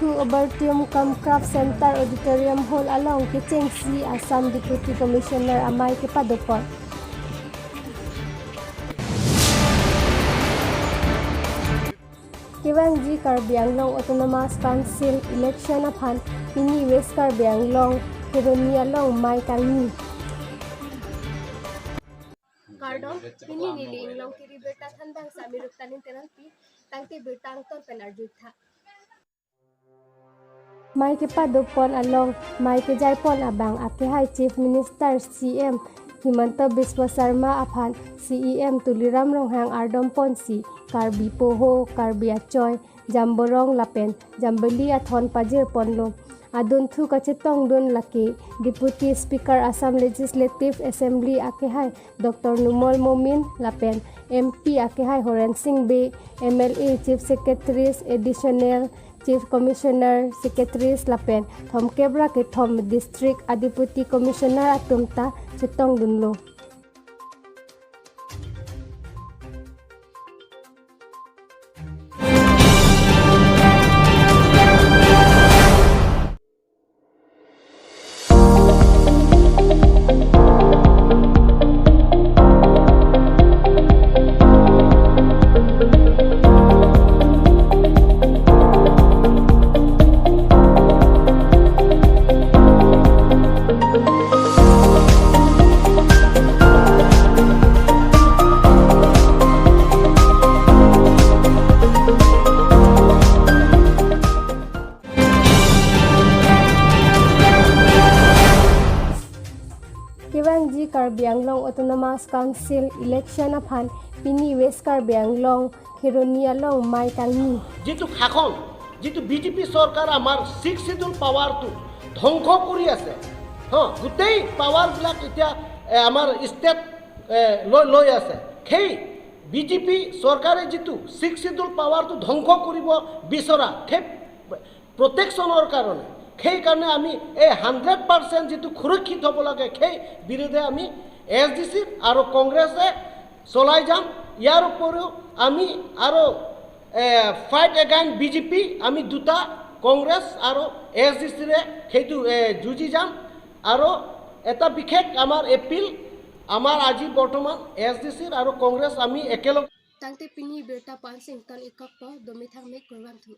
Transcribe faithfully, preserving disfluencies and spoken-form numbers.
Auditorium cum Craft Center Auditorium Hall along kechengsi Assam Deputy Commissioner amei kepadopon. Kevangji Karbi Anglong Autonomous Council election aphan pini West Karbi Anglong Kheroni along mei kangni. Kardom, pini neli Inglong Kiri birta thanbang sami ruktanin tenangpi, tangte birta angton pen arjutha. Mei kepadopon along mei kejaipon abang akehai Chief Minister C M Himanta Biswa Sarma aphan C E M Tuliram Ronghang ardomponsi Karbi Poho, Karbi Achoi, Jamborong lapen Jambili athon pajirponlo. Adunthu kachetongdun lake Deputy Speaker Assam Legislative Assembly akehai Doctor Numal Momin lapen M P akehai Horen Sing Bey, M L A, Chief Secretaries, Additional Chief Commissioner, Secretaries lapen thomkep ra kethom district a Deputy Commissioner atum ta chetongdunlo. Kevangji Karbi Anglong Autonomous Council election aphan pini West Karbi Anglong Kheroni along mei kangni. যিটো শাসন, যিটো বিজেপি চৰকাৰ আমাৰ six schedule পাৱাৰটো ধ্বংস কৰি আছে। হা, গোটেই পাৱাৰবিলাক এতিয়া, এ, আমাৰ ষ্টেট, এ, লৈ, লৈ আছে। সেই বিজেপি চৰকাৰে যিটো ছিক্স শ্বিডিউল পাৱাৰটো ধ্বংস কৰিব বিচৰা, সেই প্ৰটেকশ্যনৰ কাৰণে, সেইকাৰণে আমি এই হাণ্ড্ৰেড পাৰ্চেণ্ট যিটো সুৰক্ষিত হ'ব লাগে, সেই বিৰুদ্ধে আমি এ এছ ডি চি আৰু কংগ্ৰেছে চলাই যাম। ইয়াৰ উপৰিও আমি আৰু, এ, fight against B J P, আমি দুটা, কংগ্ৰেছ আৰু এ এছ ডি চিৰে সেইটো, এ, যুঁজি যাম। আৰু এটা বিশেষ আমাৰ এপিল, আমাৰ আজি বৰ্তমান এ এছ ডি চিৰ আৰু কংগ্ৰেছ আমি একেলগে Tangte pini birta pu-an si ington-ikkokpo, dome thangme, kurvangthu.